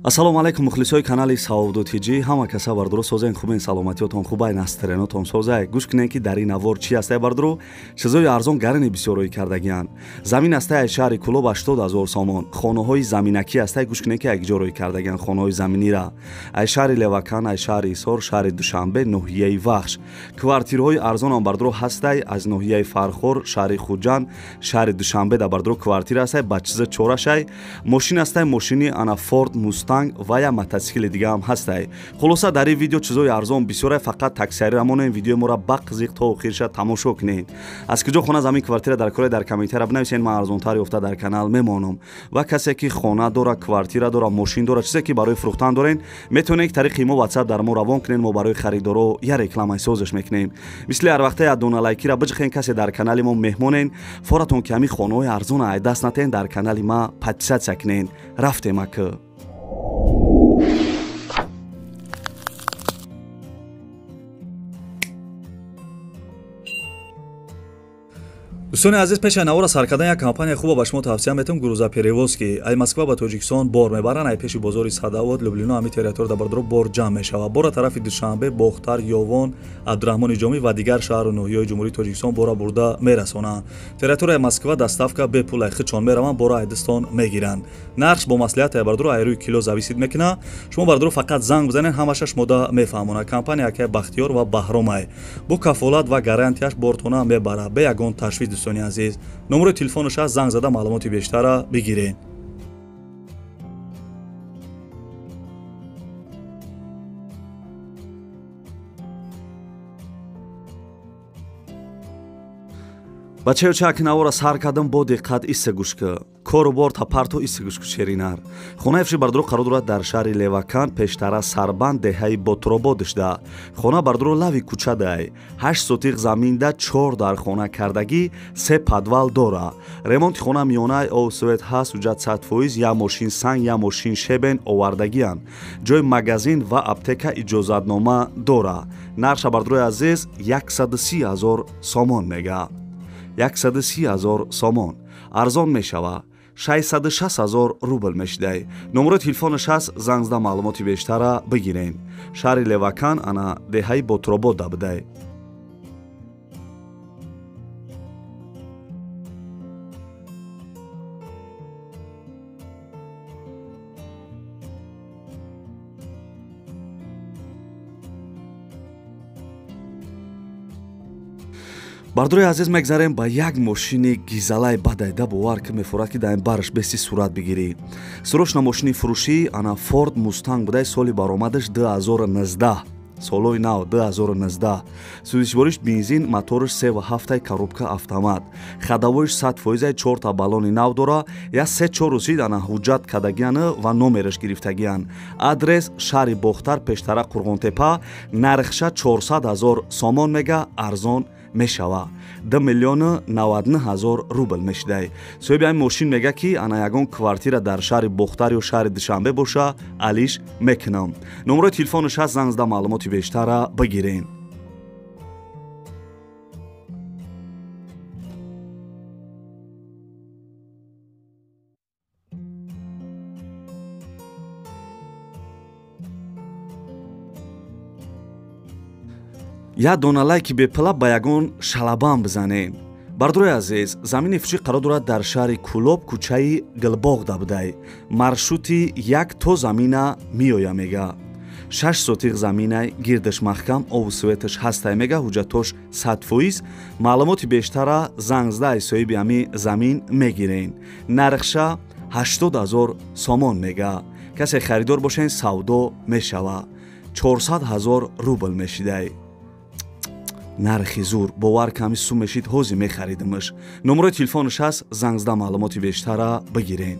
Ассалому алайкум мухлисои канали Савдо ТЖ. Ҳама каса бардуро созен, хубен, саломатиётон хубай, настыренотон созай. Гӯш кунен, ки дар ин навор чи ҳастай, бардуро? Чизои арзон гарани бисёрроӣ кардагиянд. Замин ҳастай аз шаҳри Кулоб 80 000 сомон. Хонаҳои заминакӣ ҳастай, гӯш кунен, ки якҷо рӯй кардагиянд хонаҳои заминира. Аз шаҳри Левакан, аз шаҳри Ҳисор, шаҳри Душанбе, ноҳияи Вахш. Квартираҳои арзонам, бардуро, ҳастай аз ноҳияи Фархор, шаҳри Хуҷанд, шаҳри Душанбе да, бардуро, квартира ҳастай, ба чиза чорашай. Мошин ҳастай, мошини ана Форд Мустанг ва я мотосикли дига ҳам ҳастай. Хулоса, дар ин видео чизои арзон бисёре, фақат таксиари рамонем. Видеои моро ба қизиқ то охирша тамошо кунед. Аз куҷо хона, замин, квартира дар кора, дар комментария бинависед, ман арзонтар ёфта дар канал мемонам. Ва касе ки хона дора, квартира дора, мошин дора, чизе ки барои фурӯхтан дорен, метавонед тариқи мо WhatsApp дар мо равон кунед, мо барои харидоро я рекламаи созиш мекунем. Мисли ҳар вақта як дона лайкира биҷихен. Касе дар канали мо меҳмонен, форатон ки ҳамин хонаҳои арзона ай даст натен, дар канали ма подписаться кунен. Рафтем, ака. Дӯстони азиз, пеши навора сар кардан як компания хуба ба шумо тавсия метавам: грузоперевозки. Ай Москва ба Тоҷикистон бор мебаранд. Ай пеши бозори Садовод, Люблино, ҳами территория да, бардоро, бор ҷамъ мешавад. Бора тарафи Душанбе, Бохтар, Ёвон, Абдураҳмони Ҷомӣ ва дигар шаҳру ноҳияҳои Ҷумҳурии Тоҷикистон бора бурда мерасонанд. Территорияи Москва доставка бепул, ай хичон мераванд, бора айдистон мегиранд. Нархш бо маслиҳат, ай бардоро, ай рӯи кило зависит мекунад. Шумо, бардоро, фақат занг бизанед, ҳамаша шумода мефаҳмонад. Компания акай Бахтиёр ва Баҳромай бо кафолат ва гарантияш бортона мебарад бе ягон ташвиш. Дӯстони азиз, номерои телефонаш аст, занг зада маълумоти бештара бигиред. Бачаё, чак навора сар кардам, бо диққат иста гӯш ки, кору бор тапарту иста гӯш ку. Шеринар хонаи фши, бардуро, қарор дорад дар шаҳри Левакан, пештара Сарбанд, деҳаи Ботрободишда. Хона, бардуро, лави кӯчадай, 8 сотиқ заминда, чор дар хона кардагӣ, се подвал дора. Ремонти хона миёнаи, об, свет ҳаст, ҳуҷҷат 100%, як мошин санг, як мошин щебень овардагиянд. Ҷои магазин ва аптека иҷозатнома дора. Нархша, бардурои азиз, 130 000 сомон мега. 130 000 сомон, арзон мешава, 660 000 рубл мешидай. Номерои телефонаш ҳаст, занг зада маълумоти бештара бигирем. Шаҳри Левакан, ана деҳаи Ботробод будай. Бардори азиз, мегзарем ба як мошини гизалай бадайда. Бовар ки, мефурад ки дар ин барш бести сурат бигирӣ. Срочно мошини фурӯшӣ, ана Форд Мустанг будай, соли баромадаш 2019, солои нав 2019. Сӯзишвориш бензин, мотораш 3,7, коробка автомат, ходовойш 100%, чорта баллони нав дора. Я се-чор рӯзид ана ҳуҷҷат кардагиян ва номераш гирифтагиян. Адрес шаҳри Бохтар, пештара Қурғонтепа. Нархша 400 000 сомон мега, арзон мешава, 2 миллиону 99 000 рубл мешидай. Соҳиби ҳамин мошин мега, ки ана ягон квартира дар шаҳри Бохтар ё шаҳри Душанбе боша, алиш мекунам. Номерои телефонаш ҳаст, занг зада маълумоти бештара бигирем. Як дона лайки бепила ба ягон шалабан бизанем. Бардорои азиз, замини фурӯшӣ қарор дорад дар шаҳри Кулоб, кӯчаи Гилбоғда будай. Маршрути як то замина меоя мега. 6 сотиқ заминай, гирдаш маҳкам, обу светаш ҳастай мега, ҳуҷҷатош 100%. Маълумоти бештара занг зада аз соҳиби ҳами замин мегирен. Нархша 80 000 сомон мега. Касе харидор бошен, савдо мешава, 400 000 рубл мешидай. Нархи зур, бовар ками сум мешид, ҳозир мехаридимаш. Номерои телефонаш ҳаст, занг зада маълумоти бештара бигирем.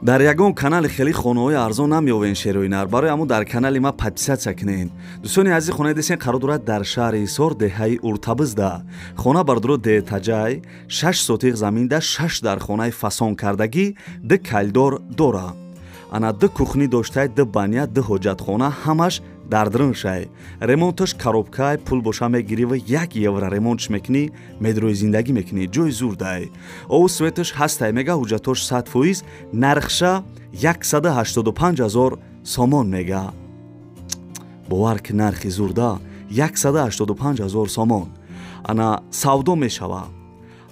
Дар ягон канали хеле хонаҳои арзон намеёвен, шерои нар, барои ҳамун дар канали ма подписаться кунен. Дӯстони азиз, хонаи десен қарор дорад дар шаҳри Ҳисор, деҳаи Уртабизда. Хона, бардоро, деэтажай, 6 сотиқ заминда, шаш дар хонаи фасон кардагӣ, ду коридор дора. Ана ду кухни доштай, ду баня, ду ҳоҷатхона, ҳамаш дар дрыншай. Ремонташ коробкай, пул боша мегирӣ ва 1 евро ремонтш мекунӣ, медрои зиндагӣ мекунӣ, ҷои зурдай. Ову светаш ҳастай мега, ҳуҷҷатош 100%, нархша 185 000 сомон мега. Бовар ки нархи зурда 185 000 сомон. Ана савдо мешава.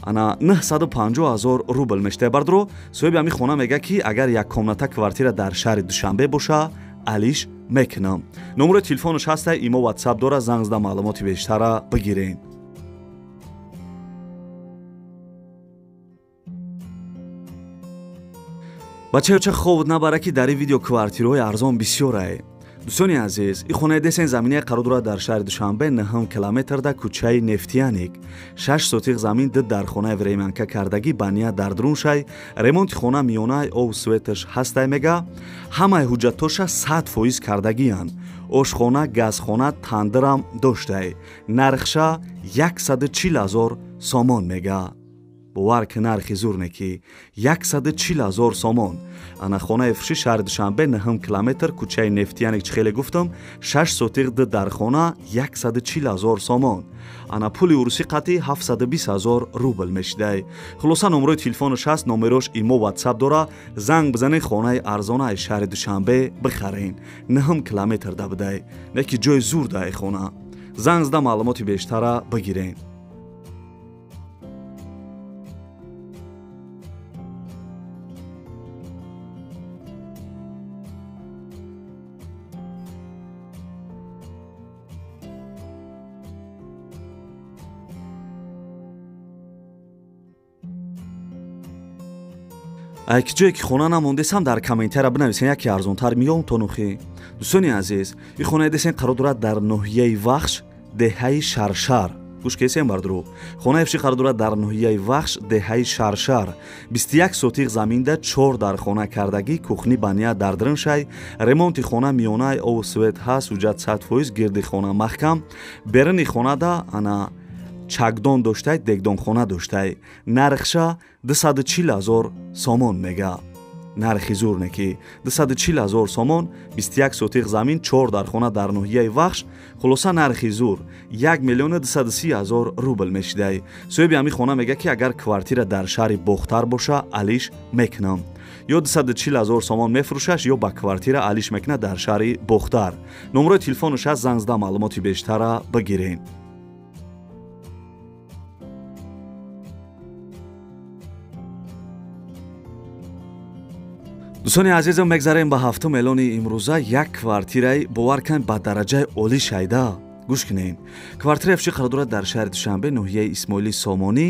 Ана 950 000 рубл мештай бардро. Соҳиби ҳамин хона мега ки агар як комната квартира дар шаҳри Душанбе боша, алиш мекунам. Номери телефонаш ҳастай, имо WhatsApp дора, занг зада маълумоти бештара бигирен. Бачаёча хоб набара ки дар ин видео квартираҳои арзон бисёрае. Дӯстони азиз, ин хонаи десен заминаи қарор дорад дар шаҳри Душанбе, 9 километр да кӯчаи Нефтияник. 6 сотиқ замин, ду дар хонаи времянка кардагӣ, баня дар друншай, ремонти хона миёнай, ов светаш ҳастай мега, ҳамаи ҳуҷҷатоша 100% кардагиянд. Ошхона, газхона, тандирам доштай. Нархша 140 000 сомон мега. Бовар ки нархи зур неки 140 000 сомон. Ана хонаи фурӯши шаҳри Душанбе, 9 километр, кӯчаи Нефтияник, чӣ хеле гуфтам, 6 сотиқ ду дар хона 140 000 сомон. Ана пули урусӣ қатъи 720 000 рубл мешидай. Хулоса номерои телефонаш ҳаст, номерош имо WhatsApp дора, занг бизанед, хонаи арзона аз шаҳри Душанбе бихарен. 9 километр да бидай, неки ҷои зур дай хона. Занг зада маълумоти бештара бигирен. Ки ҷое ки хона намондесам дар комментария бинависен, яке арзонтар миём то нухи. Дӯстони азиз, ин хонаи десен қарор дорад дар ноҳияи Вахш, деҳаи Шаршар. Гӯш кесен бардуру. Хонаи фурӯшӣ қарор дорад дар ноҳияи Вахш, деҳаи Шаршар. 21 сотиқ заминда, 4 дар хона кардагӣ, кухни баня дар дрыншай, ремонти хона миёнай, ов свет ҳаст, ҳуҷҷат 100%, гирди хона маҳкам, беруни хонада ана чакдон доштай, дегдонхона доштай. Нархша 240 000 сомон мега. Нархи зур неки 240 000 сомон, 21 сотиқ замин, 4 дар хона дар ноҳияи Вахш. Хулоса нархи зур 1 230 000 рубл мешидай. Соҳиби ҳамин хона мега ки агар квартира дар шаҳри Бохтар боша, алиш мекунам. Ё 240 000 сомон мефурӯшаш, ё ба квартира алиш мекунад дар шаҳри Бохтар. Номерои телефонаш ҳаст, занг зада маълумоти бештара бигирен. Дӯстони азизам, мегзарем ба ҳафтум эълони имрӯза. Як квартираи бовар кунед ба дараҷаи олӣ шайда. Гӯш кунед. Квартираи фурӯшӣ қарор дорад дар шаҳри Душанбе, ноҳияи Исмоили Сомонӣ,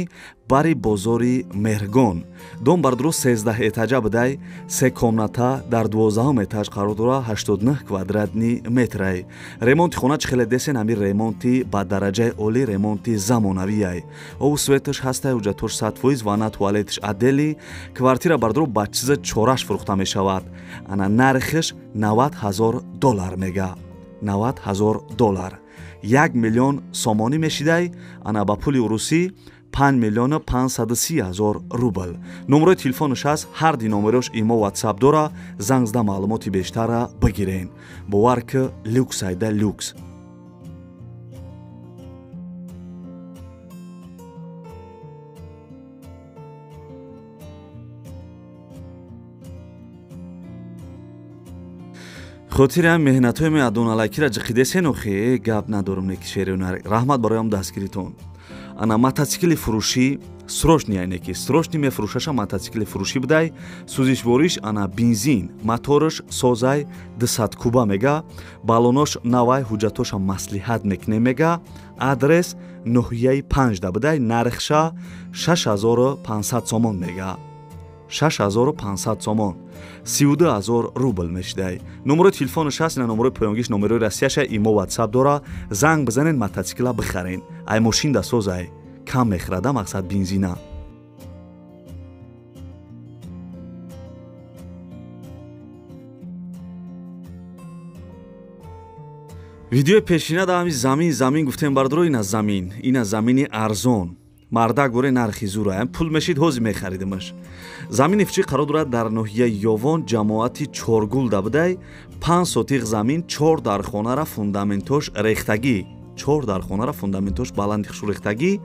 бари бозори Меҳргон. Дом бардуро 13 этажа будай, 3 комната дар 12 этаж қарор дорад, 89 квадратни метрай. Ремонти хона чӣ хеле десен, ҳамин ремонти ба дараҷаи олӣ, ремонти замонавиай. Ову светаш ҳастай, ҳуҷҷатош 100%, ванна туалетш отдели. Квартира бардуро ба чиза чораш фурӯхта мешавад. Ана нархиш 90 000 доллар мега. 90 000 доллар. 1 миллион сомонӣ мешидай, ана ба пули урусӣ 5 530 000 рубл. Номерои телефонаш ҳаст, ҳар ди номерош имо WhatsApp дора, занг зада маълумоти бештара бигирен. Бовар ки люкс айда люкс. Хотири ҳам меҳнатҳои ме адоналакира ҷиқидесен охи, гап надорум неки шерионар. Раҳмат бароям дастгиритон. Ана мотоцикли фурӯшӣ срочный айнеки, срочный мефурӯшаша мотоцикли фурӯшӣ будай, сӯзишвориш ана бензин, мотораш созай 200 куба мега, балонош навай, ҳуҷҷатоша маслиҳат мекунем мега, адрес ноҳияи 5 да будай, нархша 6500 сомон мега. 6500 сомон, 32 000 рубл мешидай. Номерои телефонаш ҳаст, ина номерои поёнгиш, номерои Россияша, имо WhatsApp дора, занг бизанед, мотоцикла бихарен. Ай мошин да созай, кам мехӯрада, мақсад бензина. Видеои пешина да ҳами замин замин гуфтем бардоро, ина замин, ина замини арзон. Мардак боре нархи зура, пул мешид ҳози мехаридимаш. Замини фурӯшӣ қарор дорад дар ноҳияи Ёвон, ҷамоати Чоргул дабудай. 5 сотиқ замин, 4 дархонара фундаментош рехтагӣ. 4 дархонара фундаментош баланди хушу рехтагӣ.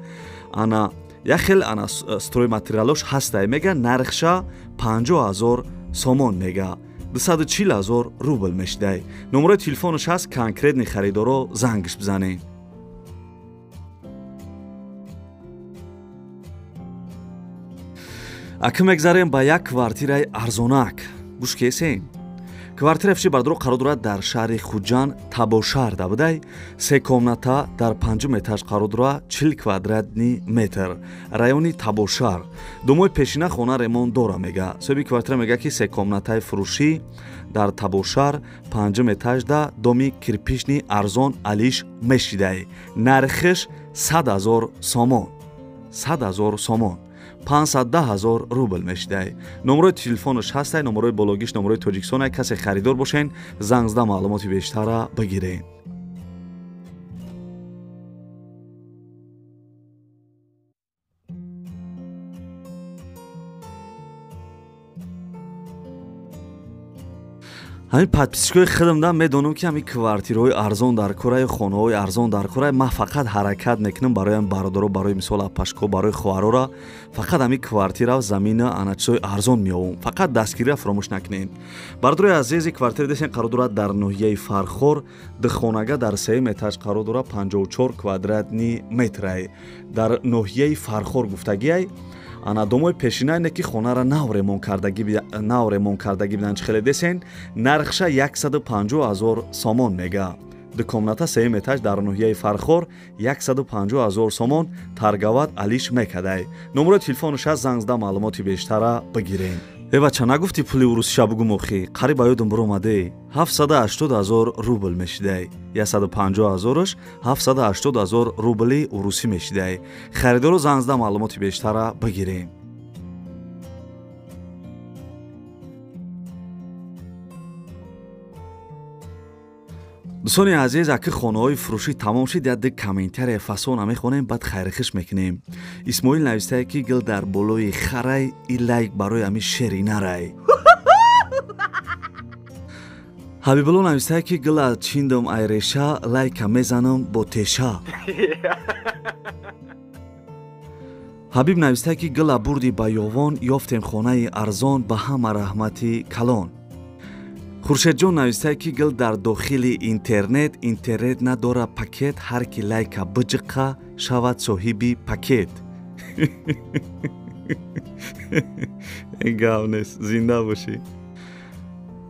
Ана як хел ана стройматериалош ҳастай мега, нархша 50 000 сомон мега. 240 000 рубл мешидай. Номерои телефонаш ҳаст, конкретни харидоро зангш бизанед. Ака мегзарем ба як квартираи арзонак. Гӯш кесем. Квартира фурӯшӣ бардоро қарор дорад дар шаҳри Хуҷанд, Табошаҳр дабудай. 3 комната дар 5 этаж қарор дорад, 40 квадратни метр. Райони Табошаҳр. Домои пешина хона ремонт дора мега. Соҳиби квартира мега ки 3 комнатаи фурӯшӣ дар Табошаҳр 5 этажда доми кирпични арзон алиш мешидай. Нархиш 100 000 сомон. 100 000 сомон. 510 000 рубл мешидай. Номерои телефонаш ҳастай, номерои бологиш, номерои Тоҷикистон. Касе харидор бошен, занг зада маълумоти бештара бигирен. Ҳамин подписчикои худамда медонам ки ҳамин квартираҳои арзон дар кораи, хонаҳои арзон дар кораи. Ман фақат ҳаракат мекунам барои бародаро, барои мисол апашко, барои хоҳарора. Фақат ҳамин квартира, замина, ана чизои арзон меёвам. Фақат дастгирира фаромӯш накунед. Бародарои азизи, квартира десен қарор дорад дар ноҳияи Фархор, духонага дар 3 этаж қарор дорад, 54 квадратни метрай. Дар ноҳияи Фархор гуфтагиай. Ана домои пешина ине ки хонара нав ремонт кардагӣ бидан чӣ хеле десен, нархша 150 000 сомон мега. 2 комната 3 этаж дар ноҳияи Фархор 150 000 сомон таргават алиш мекадай. Номерои телефонаш ҳаст, занг зада маълумоти бештара бигирен. Э бача, нагуфтӣ пули урусиша бугум охи, қариб ба ёдам биромаде. 780 000 рубл мешидай. 150 000-ш 780 000 рубли урусӣ мешидай. Харидоро занг зада маълумоти бештара бигирем. Дӯстони азиз, аки хонаҳои фурӯшӣ тамом шид, як ду комментария фасона мехонем, баъд хайрхиш мекунем. Исмоил навистае ки гил дар болои харай, и лайк барои ҳамин шери нарай. Ҳабибулло навистае ки гил аз чиндам айреша, лайка мезанам бо теша. Ҳабиб навистае ки гила бурди ба Ёвон, ёфтем хонаи арзон, ба ҳама раҳмати калон. Хуршедҷон навистае ки гил дар дохили интернет, интернет надора пакет, ҳар ки лайка биҷиқа шавад соҳиби пакет. Гап нест, зинда бошӣ.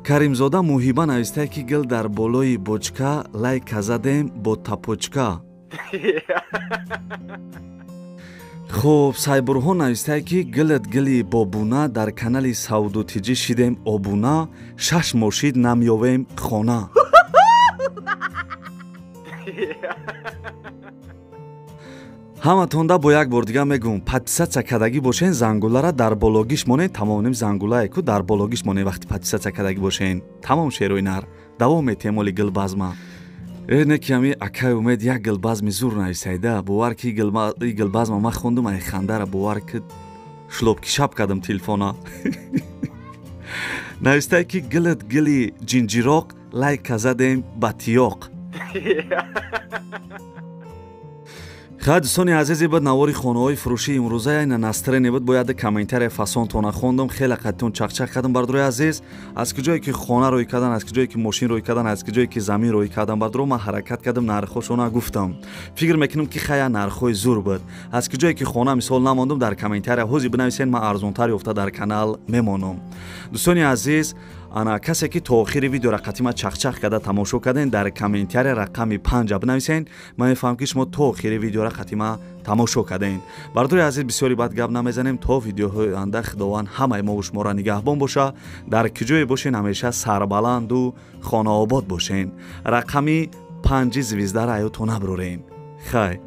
Каримзода Муҳиба навистае ки гил дар болои бочка лайка задем бо тапочка. Хуб, Сайбурҳон навистае ки гилат гили бобуна, дар канали Савдутиҷӣ шидем обуна, 6 моҳ шид намёвем хона. Ҳаматонда бо як бор дига мегӯм, подписатсия кардагӣ бошен, зангулара дар бологиш монед, тамомним зангулае ку дар бологиш монед вақти подписатсия кардагӣ бошен. Тамом шерои нар. Давом метиҳем оли гилбазма. Не ки ҳами акай Умед як гилбазми зур нависайда, бовар ки гилбазма ман хондум, ай хандара бовар ки шлобки шаб кардам телефона. Навистае ки гилат гили ҷинҷироқ, лайка задем ба тиёқ. Хай дӯстони азизи, буд навори хонаҳои фурӯшии имрӯза, ина настроение буд, бояд комментария фасонтона хондум, хеле қаттон чақчақ кардам бардорои азиз. Аз куҷое ки хона рӯй кардан, аз куҷое ки мошин рӯй кардан, аз куҷое ки замин рӯй кардан бардоро, ман ҳаракат кардам, нархҳошона гуфтам. Фикр мекунам ки хая нархҳои зур буд. Аз куҷое ки хона мисол намондум, дар комментария ҳози бинависен, ман арзонтар ёфта дар канал мемонам. Дӯстони азиз, ана касе ки то охири видеора қатима чақчақ карда тамошо карден, дар комментария рақами 5 бинависен, ман мефаҳмам ки шумо то охири видеора қатима тамошо карден. Бардори азиз, бисёри бад гап намезанем, то видеоҳои оянда Худованд ҳамаи мову шуморо нигаҳбон боша. Дар куҷое бошен ҳамеша сарбаланду хонаобод бошен. Рақами 5 звездара аётон набурорен. Хай.